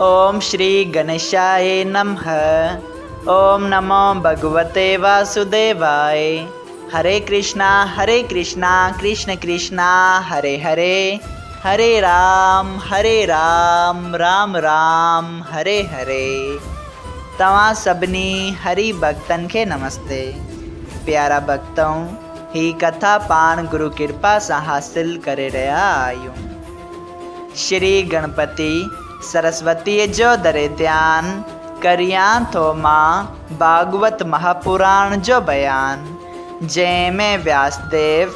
اوم شري گنيشاء نمه اوم نمو ڀڳوتي واسوديواء هري ڪرشنا هري ڪرشنا ڪرشن ڪرشنا هري هري هري رام هري رام رام رام هري هري توهان سڀني هري ڀڳتن کي نمستي پيارا ڀڳتؤ هي ڪٿا پاڻ گرو ڪرپا سان حاصل ڪري رهيا آهيون. شري گڻپتي سرسوتيء جو دري ڌيان، ڪريان ٿو مان ڀاڳوت مهاپراڻ جو بيان، جنهن ۾ وياسديو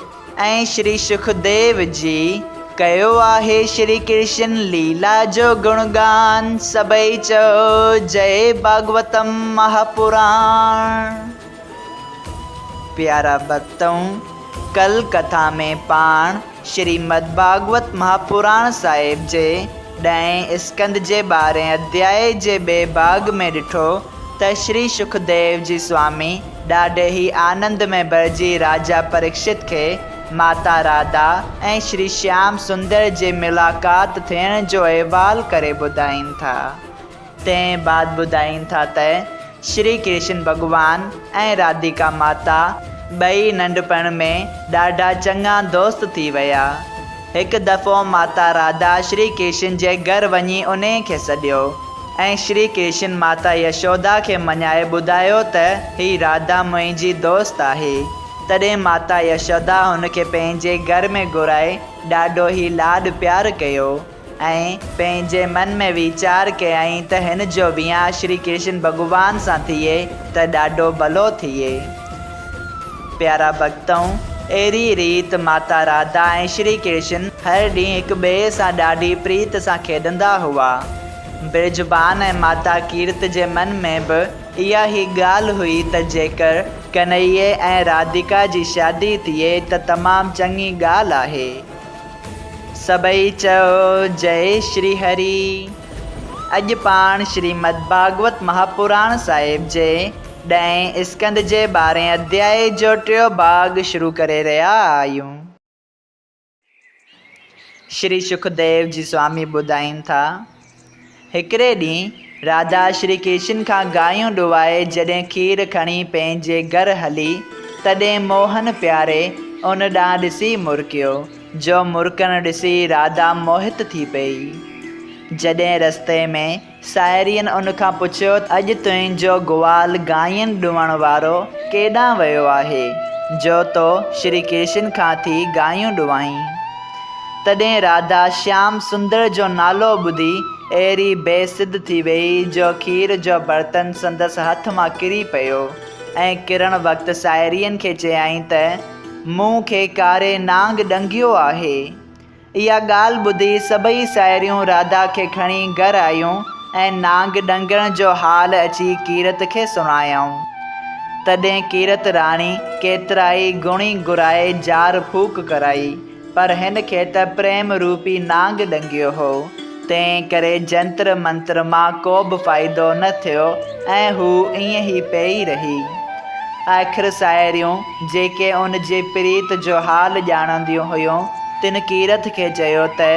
۽ شري شڪديو جي ڪيو آهي شري ڪرشن ليلا جو گڻگان، سڀئي چئو جئي ڀاڳوتم مهاپراڻ. پيارا ڀڳتؤ! ڪل ڪٿا ۾ پاڻ شريمد ڀاڳوت مهاپراڻ صاحب جي ڏهين اسڪنڌ جي ٻارهين اڌيائي جي ٻئي ڀاڳ ۾ ڏٺو ته شري شڪديو جي سوامي ڏاڍي ئي آنند ۾ ڀرجي راجا پريڪشت کي ماتا راڌا ۽ شري شيام سندر جي ملاقات ٿيڻ جو احوال ڪري ٻڌائين ٿا. تنهن بعد ٻڌائين ٿا ته شري ڪرشن ڀڳوان ۽ راڌيڪا ماتا ٻئي ننڍپڻ ۾ ڏاڍا چڱا دوست ٿي ويا. هڪ دفعو ماتا راڌا شري ڪرشن جي گهر وڃي انهي کي سڏيو ۽ شري ڪرشن ماتا يشودا کي مڃائي ٻڌايو ته هي راڌا منهنجي دوست آهي. تڏهن ماتا يشودا هن کي پنهنجي گهر ۾ گهرائي ڏاڍو ئي لاڏ پيار ڪيو. ۽ پنهنجي من ۾ ويچار ڪيائين ته هن جو ويانهه شري ڪرشن ڀڳوان سان ٿئي ته ڏاڍو ڀلو ٿئي. پيارا ڀڳتؤ! اهڙي ريت ماتا راڌا ۽ شري ڪرشن هر ڏينهن هڪ ٻئي سان ڏاڍي پريت سان کيڏندا هئا. برجبان ۽ ماتا ڪيرت جي من ۾ به اها ئي ڳالهه هئي ته جيڪر ڪنهيي ۽ راڌيڪا جي شادي ٿئي ته تمام چڱي ڳالهه آهي. سڀئي چئو جئي شري هري. اڄ پاڻ شريمد ڀاڳوت مهاپراڻ صاحب جي ڏهين اسڪنڌ جي ٻارهين اڌيائي جو ٽيو ڀاڳ شروع ڪري رهيا آهيون. شري شڪديو جي سوامي ٻڌائين ٿا. هڪڙي ڏينهن راڌا شري ڪرشن کان گايون ڏوائي جڏهن کير کڻي پنهنجي گهر هلي، تڏهن موهن پياري ان ڏانهن ڏسي مرڪيو، جو مرڪڻ ڏسي راڌا موهت ٿي پيئي. جڏهن رستي ۾ ساهيڙين ان کان پڇيو ته اڄ تنهنجو گوال گاين ڏوڻ وارو ڪيڏانهن ويو آهي، جو تو شري ڪرشن کان ٿي گايون ڏوائين؟ تڏهن راڌا شيام سندر جو نالو ٻڌي اهڙي بي سڌ ٿي ويئي جو کير جو برتن سندس هٿ مان ڪري پيو ۽ ڪرڻ وقت ساهيڙين کي چيائين ته، مون کي ڪاري نانگ ڏنگيو آهي. اها ڳالهه ٻڌي سڀئي ساهيڙيون راڌا کي کڻي گهر آيون ۽ نانگ ڏنگڻ جو حال اچي ڪيرت کي سڻايائون. تڏهن ڪيرت راڻي ڪيترائي گڻي گهرائي جار ڦوڪ ڪرائي. پر هن کي ته پريم روپي نانگ ڏنگيو هو، تنهن ڪري جنتر منتر مان ڪو به فائدو نه ٿيو ۽ هو ائين ئي پيئي رهي. آخر ساهيڙيون، جيڪي ان جي پريت جو حال ڄاڻنديون هيون، تن ڪيرت کي چيو ته،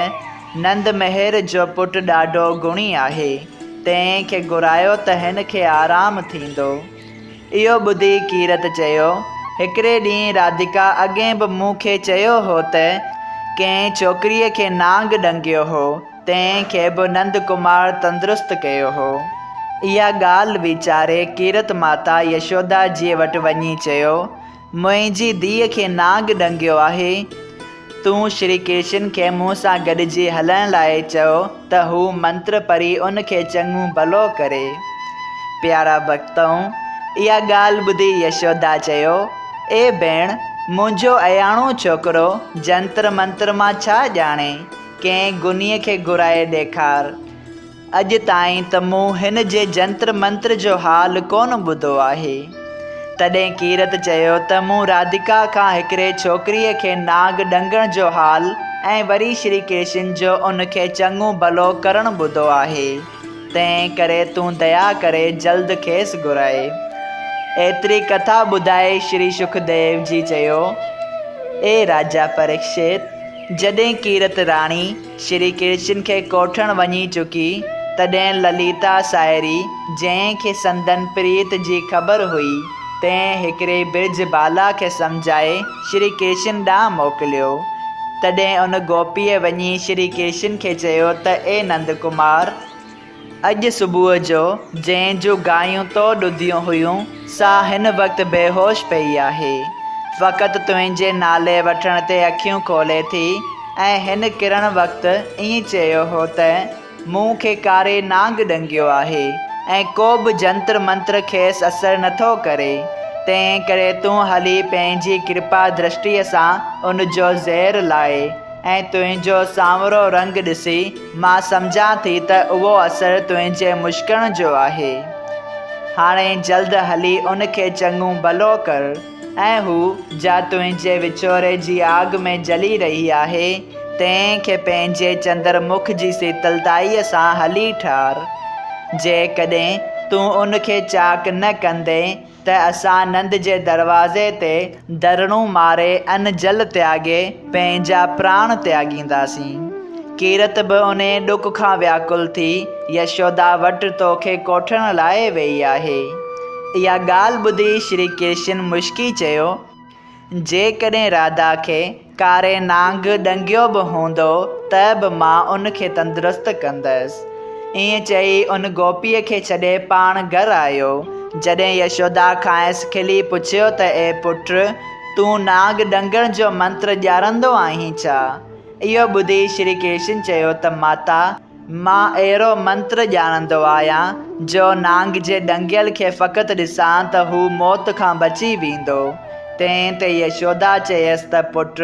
نند مهر جو پٽ ڏاڍو گڻي آهي، تنهن کي گهرايو ته هن کي آرام ٿيندو. اهو ٻڌي ڪيرت چيو، هڪڙي ڏينهن راڌيڪا اڳئين به مون کي چيو هو ته ڪنهن ڇوڪريء کي نانگ ڏنگيو هو، تنهن کي به نند ڪمار تندرست ڪيو هو. اها ڳالهه ويچاري ڪيرت ماتا يشودا جيء وٽ وڃي چيو، منهنجي ڌيء کي نانگ ڏنگيو آهي. تون شري ڪرشن کي مون سان گڏجي هلڻ لاء چئو ته هو منتر پڙهي ان کي چڱو ڀلو ڪري. پيارا ڀڳتؤ! اها ڳالهه ٻڌي يشودا چيو، اي ڀيڻ! منهنجو اياڻو ڇوڪرو جنتر منتر مان ڇا ڄاڻي؟ ڪنهن گنيء کي گهرائي ڏيکار. اڄ تائين ته مون هن جي جنتر منتر جو حال ڪونه ٻڌو آهي. تڏهن ڪيرت چيو ته مون راڌيڪا کان هڪڙي ڇوڪريء کي ناگ ڏنگڻ جو حال ۽ وري شري ڪرشن جو ان کي چڱو ڀلو ڪرڻ ٻڌو آهي، تنهن ڪري تون ديا ڪري جلد کيس گهرائي. ايتري ڪٿا ٻڌائي شري شڪديو جي چيو، اي راجا پريڪشت! جڏهن ڪيرت راڻي شري ڪرشن کي ڪوٺڻ وڃي چڪي، تڏهن لليتا ساهري، جنهن کي سندن پريت جي خبر هئي، تنهن هڪڙي برج بالا کي سمجهائي شري ڪرشن ڏانهن موڪليو. تڏهن ان گوپيء وڃي شري ڪرشن کي چيو ته اي نند ڪمار! اڄ صبح جو جنهن جون گايون تو ڏڌيون هيون، سا هن وقت بيهوش پيئي آهي. فقط تنهنجي نالي وٺڻ تي اکيون کولي ٿي ۽ هن ڪرڻ وقت ائين چيو هو ته مون کي ڪاري نانگ ڏنگيو آهي ۽ ڪو به جنتر منتر کيس اثر نٿو ڪري، تنهن ڪري تون هلي پنهنجي ڪرپا درشٽيء سان ان جو زهر لاهي. ۽ تنهنجو سانورو رنگ ڏسي مان سمجهان ٿي ته اهو اثر تنهنجي مشڪڻ جو آهي. هاڻي جلد هلي ان کي چڱو ڀلو ڪر ۽ هو جا تنهنجي وڇوڙي جي آگ ۾ جلي رهي آهي، تنهن کي پنهنجي چندر مک جي سيتلتائيء سان هلي ٺار. جيڪڏهن تون ان کي چاڪ نه ڪندين ته اسان نند جي دروازي تي ڌرڻو ماري ان جل تياڳي پنهنجا پراڻ تياڳينداسين. ڪيرت به انهيء ڏک کان وياڪل ٿي يشودا وٽ توکي ڪوٺڻ لاء ويئي آهي. اها ڳالهه ٻڌي شري ڪرشن مشڪي چيو. جيڪڏهن راڌا کي ڪاري نانگ ڏنگيو به هوندو ته به مان ان کي تندرست ڪندس. ائين چئي ان گوپيء کي ڇڏي پاڻ گهر آيو. جڏهن يشودا کانئس کلي پڇيو ته اي پٽ! تون نانگ ڏنگڻ جو منتر ڄاڻندو آهين ڇا؟ اهو ٻڌي شري ڪرشن چيو ته ماتا! مان اهڙو منتر ڄاڻندو آهيان، جو نانگ جي ڏنگيل کي فقط ڏسان ته هو موت کان بچي ويندو. تنهن تي يشودا چيس ته پٽ،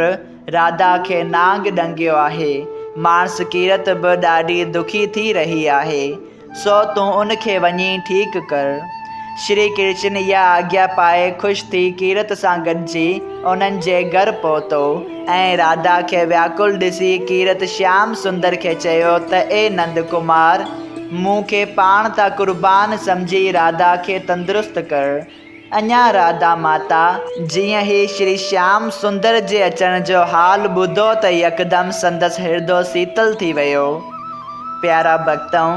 راڌا کي نانگ ڏنگيو آهي. ماڻس ڪيرت به ڏاڍي دکي ٿي رهي آهي. سو تون ان کي وڃي ٺيڪ ڪر. شري ڪرشن اها آگيا پائي خوش ٿي ڪيرت سان گڏجي انهن جي گهر پهتو ۽ راڌا کي وياڪل ڏسي ڪيرت شيام سندر کي چيو ته اي نند ڪمار! مون کي پاڻ تان قربان سمجهي راڌا کي تندرست ڪر. اڃا راڌا ماتا جيئن ئي شري شيام سندر جي اچڻ جو حال ٻڌو ته يڪدم سندس هردو سيتل ٿي ويو. پيارا ڀڳتؤ!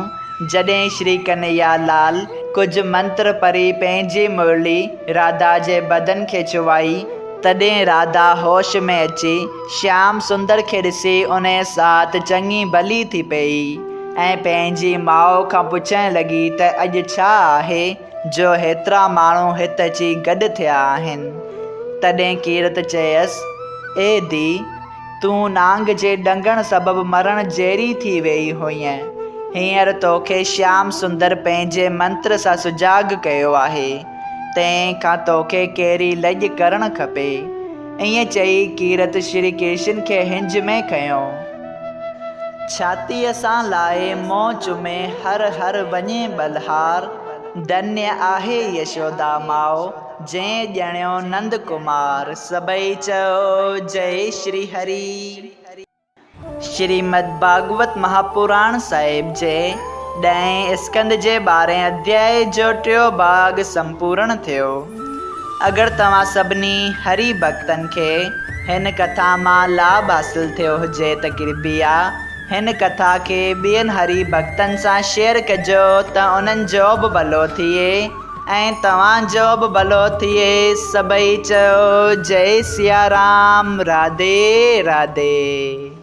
جڏهن شري ڪنهيا لال ڪجهه منتر پڙهي پنهنجي مرلي راڌا جي بدن کي ڇهائي، تڏهن راڌا هوش ۾ اچي شيام سندر کي ڏسي انهيء ساعت چڱي ڀلي ٿي پيئي ۽ پنهنجي ماء کان پڇڻ لڳي ته اڄ ڇا آهي جو هيترا ماڻهو هت اچي گڏ ٿيا آهن؟ تڏهن ڪيرت چيس، اي ڌيء! تون نانگ جي ڏنگڻ سبب مرڻ جهڙي ٿي ويئي هئينء. هينئر توکي شيام سندر پنهنجي منتر سان سجاڳ ڪيو آهي، تنهن کان توکي ڪهڙي لڄ ڪرڻ کپي. ائين چئي ڪيرت شري ڪرشن کي هنج ۾ کنيو. ڇاتيء سان لائي منهن چمي هر هر وڃي ٻلهار. ڌنيه آهي يشودا ماء. جنهن ڄڻيو نند ڪمار، سڀئي چئو جئي شري هري. شريمد ڀاڳوت مهاپراڻ صاحب جي ڏهين اسڪنڌ جي ٻارهين اڌيائي جو ٽيو ڀاڳ سمپورڻ ٿيو. اگر توهان سڀني هري ڀڳتن کي هن ڪٿا مان لاڀ حاصل ٿيو هجي ته ڪرپيا هن ڪٿا کي ٻين هري ڀڳتن سان شيئر ڪجو ته انهن جو به ڀلو ٿئي. ۽ توهان جو به ڀلو ٿئي سڀئي چئو جئي سيارام راڌي راڌي.